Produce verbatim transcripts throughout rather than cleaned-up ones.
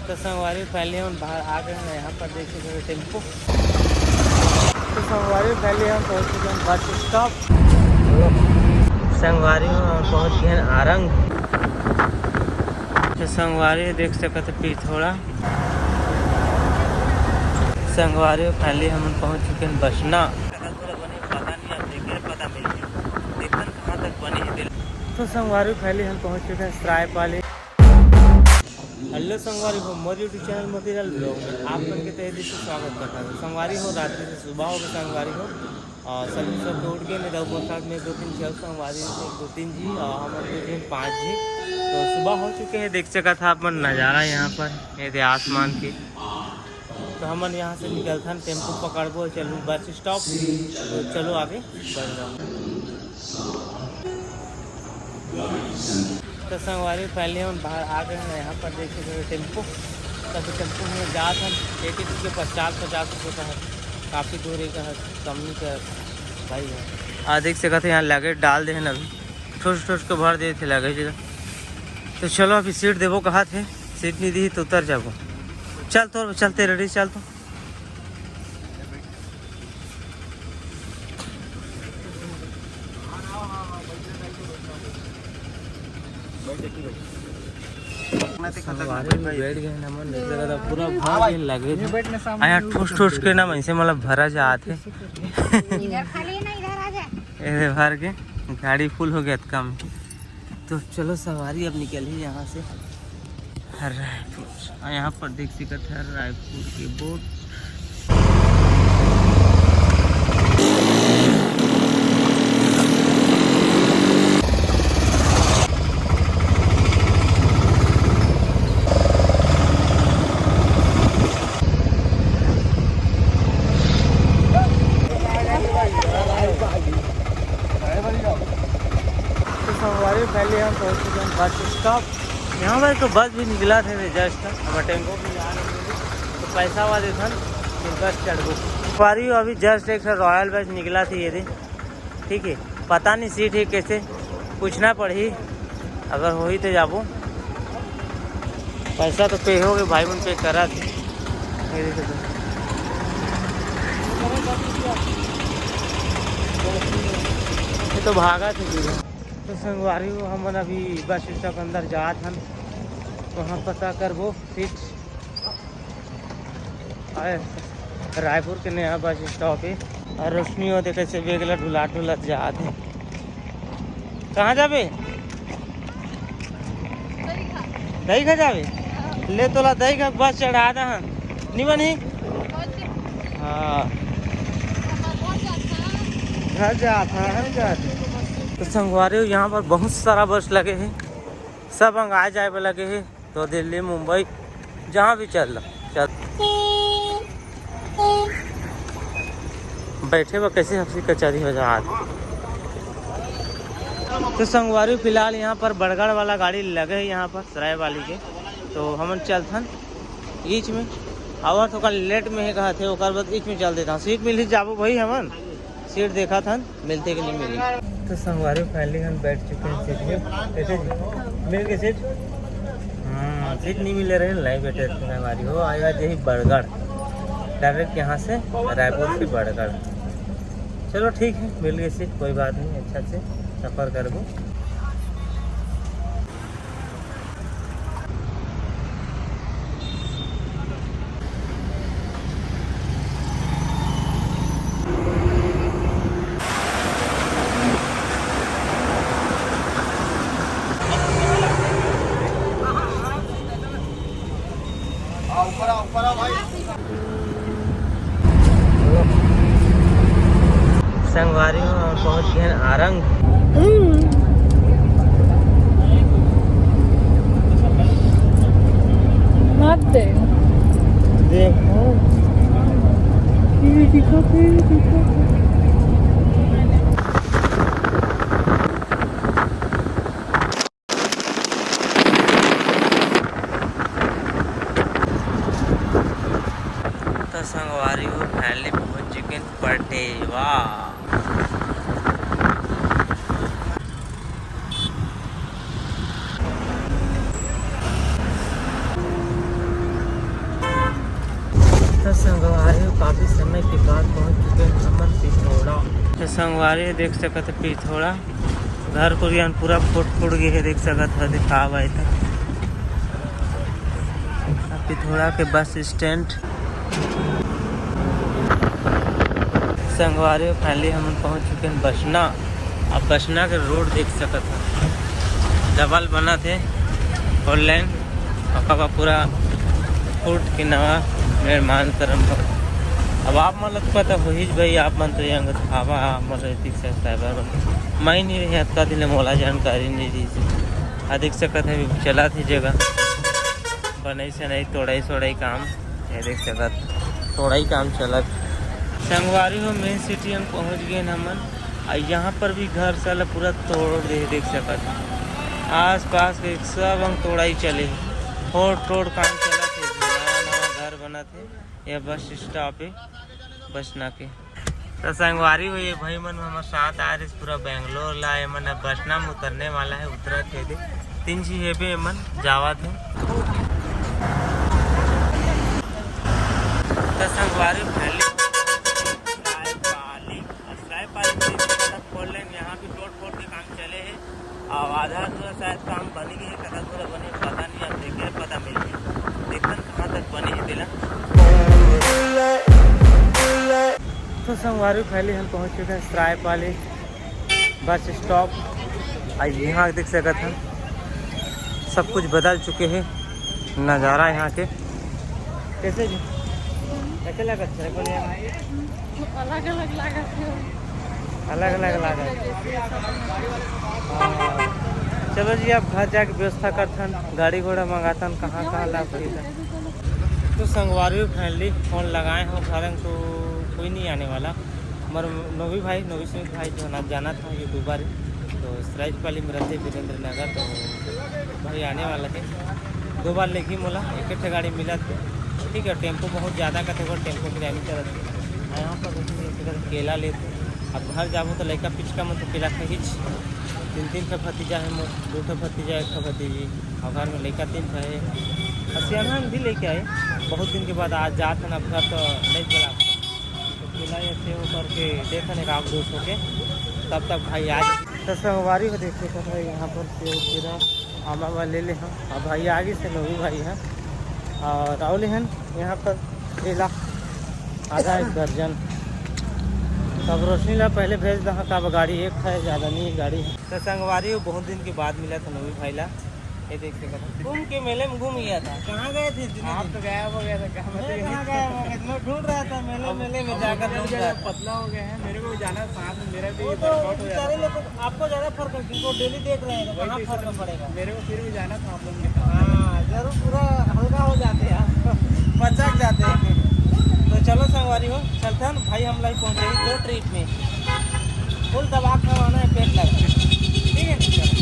तो संगवारी, पहले हम बाहर आ गए हैं। यहाँ पर देख सकते हैं टेम्पो। तो संगवारी, पहले हम पहुँच चुके हैं बस स्टॉप। संगवारी, हम पहुँच गए हैं आरंग। तो संगवारी, देख सकते हैं पिथौरा। संगवारी, पहले हम पहुँच चुके हैं बसना। पता नहीं, आप देख के पता मिल जाए। देखते हैं कहाँ तक बने हैं। तो संगवारी, पहले हम पहुँच चुके हैं सरायपाली। हेलो संगवारी हो, मोर YouTube चैनल मोतीलाल ब्लॉग में आप मन के तहे दिल से स्वागत करता हूँ। संगवारी हो, रात्रि से सुबह हो गए संगवारी हो, और सब सब तो उठ गए, नहीं तो बरसात में दो तीन झन संगवारी से दो तीन जी और हम दो तीन पाँच जी। तो सुबह हो चुके हैं, देख सकत हा आप मन नज़ारा यहाँ पर, ये दे आसमान के। तो हमन यहाँ से निकलथन, टेम्पो पकड़बो, चलू बस स्टॉप। तो चलो आगे बढ़ जाओ। तो संगवारी, पहले हम बाहर आ गए हैं। यहाँ पर देख सकते हैं टेम्पो, तब टेम्पो में जात हम एक एक के पचास पचास रुपये का है, काफ़ी दूर एक है, कम नहीं कर भाई है। आ देख सकते हैं यहाँ लगेज डाल दे हैं अभी, ठोस ठोस के भर दे थे लगेज। तो चलो अभी सीट देबो कहा थे, सीट नहीं दी तो उतर जाबो। चल तो चलते रेडी, चल तो। संगवारी में बैठ गए ना मन, देख रहा था, पूरा भर के लगे थे। आया ठोस ठोस के ना, ऐसे मतलब भरा जात है। इधर खाली है ना, इधर आ जा। ऐसे भर के गाड़ी फुल हो गया कम। तो चलो संगवारी, अब निकल ही यहाँ से। रायपुर, और यहाँ पर देख सकत है रायपुर के बोर्ड। तो संगवारी, पहले हम पहुँच चुके हैं बस स्टॉप। यहाँ पर तो बस भी निकला थे जस्ट, अब टेम्पो भी आ रहे हैं, तो पैसा हुआ देथन, फिर बस चढ़बो। संगवारी, अभी जस्ट एक ठो रॉयल बस निकला थे ये दे, ठीक है, पता नहीं सीट है कैसे, पूछना पड़ही, अगर होही तो जाबो। पैसा तो पे हो गए, भाई मन पे करा थे। ये देखो तो। ये तो भागा थे पूरा। तो संगवारी हो, हमन अभी बस स्टॉप अंदर जात हन, वहाँ पता करबो सीट। आए, रायपुर के नया बस स्टॉप है। और रोशनी हो देखे से बेग ला ढुला ढुला जात है। कहाँ जाबे? दही खा जाबे? ले तोला दही खा, बस चढ़ा दे। हाँ, नहीं बनी? हाँ, घर जात है, घर जात। तो संगवारी हो, यहाँ पर बहुत सारा बस लगे हैं, सब अंग आ जाए वाला लगे हैं। तो दिल्ली, मुंबई, जहाँ भी चल रहा, चल। बैठे बा कैसे हंसी कचहरी हो जात। तो संगवारी, फिलहाल यहाँ पर बड़गड़ वाला गाड़ी लगे है यहाँ पर सराय वाली के, तो हमन चलथन ईच में। और थोड़ा लेट में है कहा थे, ओकर बाद ईच में चल देता हूँ, सीट मिल ही जाबो भाई हमन। सीट देखा था, मिलते कि नहीं मिली। तो संगवारी, फाइनली हम बैठ चुके हैं सीट में। कैसे जी? मिल गई सीट? हाँ, सीट नहीं मिले रहे, नहीं बैठे थे संगवारी हो। आया यही बड़गड़, डायरेक्ट यहाँ से रायपुर से बड़गड़। चलो ठीक है, मिल गई सीट, कोई बात नहीं, अच्छा से सफ़र करबो। संगवारी हो, हम पहुंच गए हैं आरंग। मत दे। देखो। ये देखो, ये देखो। तो संगवारी हो, finally पहुंच चुके हैं पटेवा। तो संगवारी हो, काफी समय के बाद पहुंच चुके हैं हमन पिथौरा। तो संगवारी हो, देख सकत है पिथौरा, घर कुरियान पूरा फूट फूट गए है, देख सकत है, दिखावा है तो। पिथौरा के बस स्टैंड। संगवारी हो, finally हमन पहुंच चुके हैं बसना। अब बसना के रोड देख सकत है, डबल बना थे, फोर लेन, अब पूरा फूट के नवा निर्माण करम हो। अब आप मन ल तो पता होही भाई, आप मन तो यंग हवा, आप मन तो एतिक subscriber हो। मैं नहीं रहे अतका दिन ले, मोला जानकारी नहीं रही। आ देख सकत है, अभी चलत हे जगह, बनई सनई, तोड़ई सोड़ई काम। ये देख सकत, तोड़ई काम चलत। संगवारी हो, मेन सिटी हम पहुंच गए हमन। आ यहाँ पर भी घर साला पूरा तोड़ दे, देख सकत। आस पास के सब हम तोड़ई चले हे, फोड़ तोड़ काम चलत हे, नवा नवा घर बनत हे। ये बस स्टॉप हे बसना के। तो संगवारी हो, ये भाई मन हमर साथ आ रहिस पूरा बेंगलोर ला, ये मन अब बसना में उतरने वाला है, उतरत हे दे। तीन झी हेबे, ये मन जावत हे। तो संगवारी हो, finally रायपाली, और रायपाली में मतलब फोर लेन यहाँ भी रोड फोड़ के काम चले है। अब आधा अधूरा शायद काम बनी गई है, कदा पूरा बनी पता नहीं, अब देखे पता मिल गई, देखन कहाँ तक बनी है तेला। तो संगवारी, finally हम पहुँच चुके हैं सरायपाली बस स्टॉप। आ यहाँ देख सकत हैं, सब कुछ बदल चुके हैं, नज़ारा यहाँ के। कैसे जी, कैसे लगा? अलग अलग लागत है। अलग अलग लागत। हाँ। चलो जी, अब घर जाके व्यवस्था करथन, गाड़ी घोड़ा मंगाथन, कहाँ कहाँ ला पड़ी। तो संगवारी, finally फोन लगाए हो घर में, तो कोई नहीं आने वाला। हमारे नोवी भाई, नोवी सुमित भाई जो ना जाना था, यूट्यूबर, तो सरायपाली में रहते वीरेंद्र नगर, तो भाई आने वाला थे। दो बार लेगी मोला, एक एक गाड़ी मिला थे। ठीक है, टेम्पो बहुत ज़्यादा का थे, वो टेम्पो किराया नहीं चलत। यहाँ पर देखिए, एक तरह केला लेते। अब घर जाबो तो लइका पिचका मन तो केला खाही। तीन तीन ठो भतीजा है मोर, दो ठो भतीजा, एक ठो भतीजी, और घर में लइका तीन ठो है। हसियाना हम भी लेके आए, बहुत दिन के बाद आज जात हन, अब घर तो नहीं बोला। तो केला ये सेव करके देखन एक आप दोस्त होके, तब तक भाई आज। तो संगवारी हो, देखिए तो भाई यहाँ पर सेव केला आमा वाले ले हम। अब भाई आगे से नोवी भाई है और राहुल हन यहाँ पर केला आधा एक दर्जन। तब रोशनी ला पहले भेज दहा, का गाड़ी एक है, ज़्यादा नहीं गाड़ी है। तो संगवारी हो, बहुत दिन के बाद मिला था नोवी भाई ला। ये देख सकत हो, कुंभ के मेले में घूम गया था। कहाँ गए थे इतने आप दिन? तो गायब हो गया था, कहाँ मैं बताइए? कहाँ गायब हो गया? मैं ढूंढ रहा था मेले, अब मेले में अब जाकर मुझे ढूंढ रहा था। पतला हो गया है, मेरे को जाना साथ में, मेरा भी वो तो workout हो जाता बेचारे था। लोग को, आपको ज़्यादा फर्क है, क्योंकि वो डेली देख रहे हैं, तो वही कहाँ तो फर्क सर, पड़ेगा? मेरे को फिर भी जाना था आप लोगों के साथ। हाँ, जरूर पूरा हल्का हो जाते हैं, पचक जाते हैं। तो चलो संगवारी हो, चलथन भाई, हम लोग पहुँचे दो ट्रिप में। फुल दबा के खाना है, पेट लगा। ठीक है, चलो।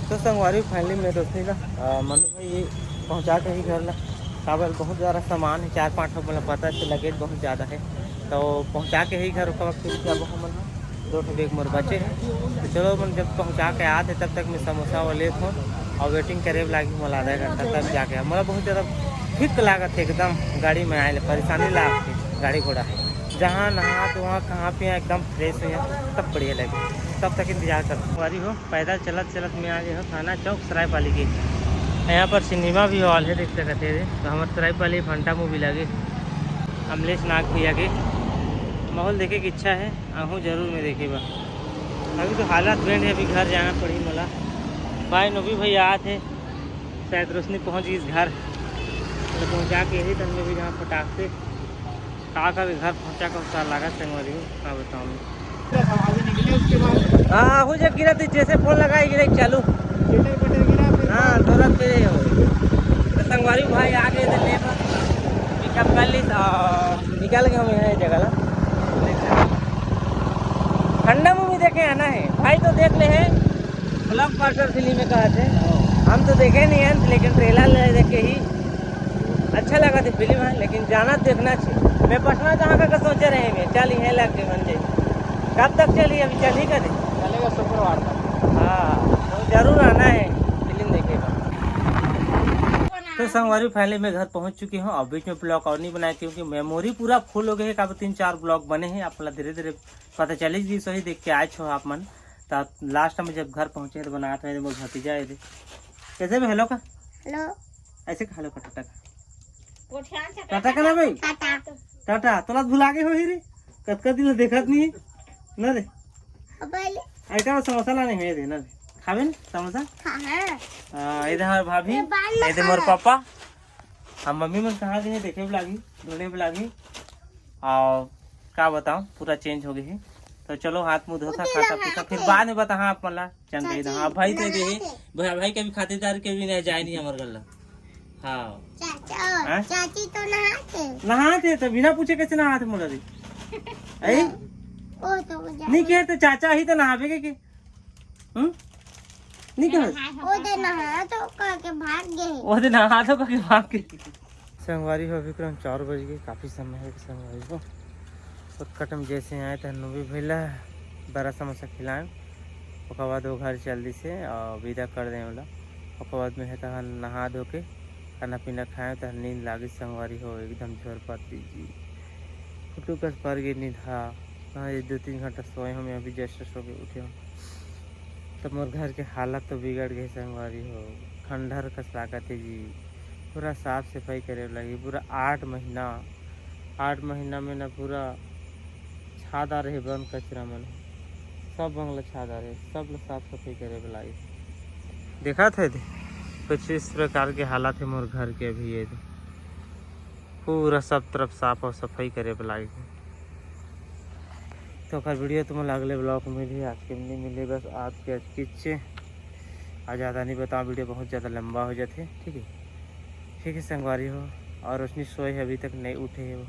तो संगवारी, finally मैं रोशनी ला, अ, मनु भाई पहुँचा के ही घर ला। काबर बहुत ज़्यादा सामान है, चार पाँच ठो, मतलब पता से लगेज बहुत ज़्यादा है, तो पहुँचा के ही घर ओकर बाद फिर जाबो हमन ह। दो ठो बैग मोर बचे हैं, तो चलो, अपन जब पहुँचा के आते तब तक मैं समोसा वो लेत हूँ और waiting करे लागी मोला आधा घंटा, तब जाके। मोला बहुत ज़्यादा ठीक लागत है एकदम, गाड़ी में आए ले परेशानी लागथे, गाड़ी घोड़ा जहाँ नहा तो वहाँ, कहाँ पे एकदम fresh हो जाए, तब बढ़िया लगे। तब तक इंतजार करते हैं। संगवारी हो, पैदल चलत चलत मैं आ गए हूँ थाना चौक सरायपाली के। यहाँ पर सिनेमा भी हॉल है, देख सकते हैं। तो हमारे सरायपाली फंटा मूवी लगे, अमलेश नाग भैया के। माहौल देखे की इच्छा है, आहू जरूर में देखे बा। अभी तो हालत बेंड है, अभी घर जाना पड़ी मोला। भाई नोबी भैया आत है, शायद रोशनी पहुँच गई घर, तो पहुँचा के यही तन में भी जहाँ फटाक से का का भी घर पहुँचा के उतार लागत संगवारी हो, का बताऊँ मैं। हाँ, हो जब गिरा तो जैसे फोन लगाए गिरा चालू। हाँ, तुरंत पे हो। तो संगवारी भाई आ गए थे ले पर पिकअप कर ली और निकल गए हम यहाँ जगह ला। फंटा मूवी देखे है ना है भाई, तो देख ले है। ब्लॉकबस्टर फिल्म में कहा थे, हम तो देखे नहीं हैं, लेकिन ट्रेलर ले देख के ही अच्छा लगा था फिल्म है, लेकिन जाना देखना चाहिए। मैं पटना जहाँ का सोचे रहे, मैं चल यहाँ लग के मन जाए। कब तक चली? अभी चली का नहीं? चलेगा शुक्रवार तक। हाँ, तो जरूर आना है फिल्म देखे का। संगवारी, finally मैं घर पहुंच चुके हूं। अब बीच में ब्लॉग और नहीं बनाए, क्योंकि मेमोरी पूरा फुल हो गए है। काबर तीन चार ब्लॉग बने हैं, आप मन ला धीरे धीरे पता चले जी, सही देख के आए छो आप मन। त लास्ट में जब घर पहुंचे तो बनात हे मोर भतीजा हे। कैसे भी हेलो का? हेलो। ऐसे का हेलो का टाटा का? टाटा का ना भाई? टाटा। टाटा, तोला भुला गे हो ही रे। कतका दिन ले देखत नहीं ना रे। अब पहले आइटा समोसा लाने हे रे ना रे। खाबे ना समोसा? हाँ, हाँ। हाँ, इधर हमारे भाभी, ये बाल ना इधर मोर खाना। पापा। हम मम्मी मन कहाँ गए देखे भी लागी, ढूंढे भी लागी। और का बताओ, पूरा चेंज हो गए है। तो चलो, हाथ मुंह धोता, उठे खाता ना पीता, हाथ फिर है। बाद में बता। हाँ, आप मला चल गई चाची, हाँ, भाई थे नहाते। भाई, भाई के भी खातिरदार के भी नहीं जाए नहीं हमारे घर ला। हाँ। चाचा, हाँ? चाची तो नहाते। नहाते तो बिना पूछे कैसे नहाते मोला रे? ऐ? ओ तो वो जा- नहीं कहे तो चाचा ही तो नहावे के, के? हम्म? नहीं कहे? ओ दे नहा तो करके भाग गए। ओ दे नहा तो करके भाग गए। संगवारी हो, विक्रम, चार बज गए, काफ़ी समय है संगवारी हो। शॉर्टकट में जैसे आए तो नूबी भैला बड़ा समोसा खिलाए, ओकर बाद वो घर चल दिसे और विदा कर दें ओला। ओकर बाद में है तहन नहा धो के खाना पीना खाए, तहन नींद लागी संगवारी हो, एकदम झोर पाती जी। फुटू कस पर गई नींद। हाँ, हाँ, ये दो तीन घंटा सोए हम, अभी जस्ट सो के उठे हम। तो मोर घर के हालत तो बिगड़ गए संगवारी हो, खंडहर कस लागत है जी। पूरा साफ सफाई करे लगी, पूरा आठ महीना, आठ महीना में ना पूरा छादा रहे बन कचरा मन, सब बंगला छादा रहे, सब ला साफ सफाई करे बर लागे। देखत है दे, कुछ इस प्रकार के हालत है मोर घर के अभी। ये दे, पूरा सब तरफ साफ और सफाई करे बर लागे। तो ओकर वीडियो तुम अगले ब्लॉग में मिली, आज के नहीं मिले, बस आज के आज किच्चे। आज ज़्यादा नहीं बताओ, वीडियो बहुत ज़्यादा लंबा हो जाते, ठीक है। ठीक है संगवारी हो, और रोशनी सोए है, अभी तक नहीं उठे है वो।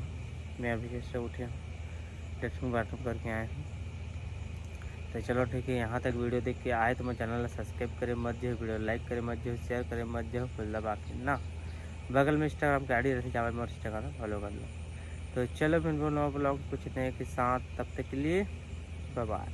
मैं अभी जैसे उठे हूँ, लेटरिन बाथरूम करके आए हूँ। तो चलो ठीक है, यहाँ तक वीडियो देख के आए तो मैं चैनल ला सब्सक्राइब करे मत जाओ, वीडियो लाइक करे मत जाओ, शेयर करे मत जाओ, फुल दबा के ना। बगल में इंस्टाग्राम के आईडी रहती, जावे मोर इंस्टाग्राम फॉलो कर लो। तो चलो फिर नवा ब्लॉग कुछ नए के साथ, तब तक के लिए बाय बाय।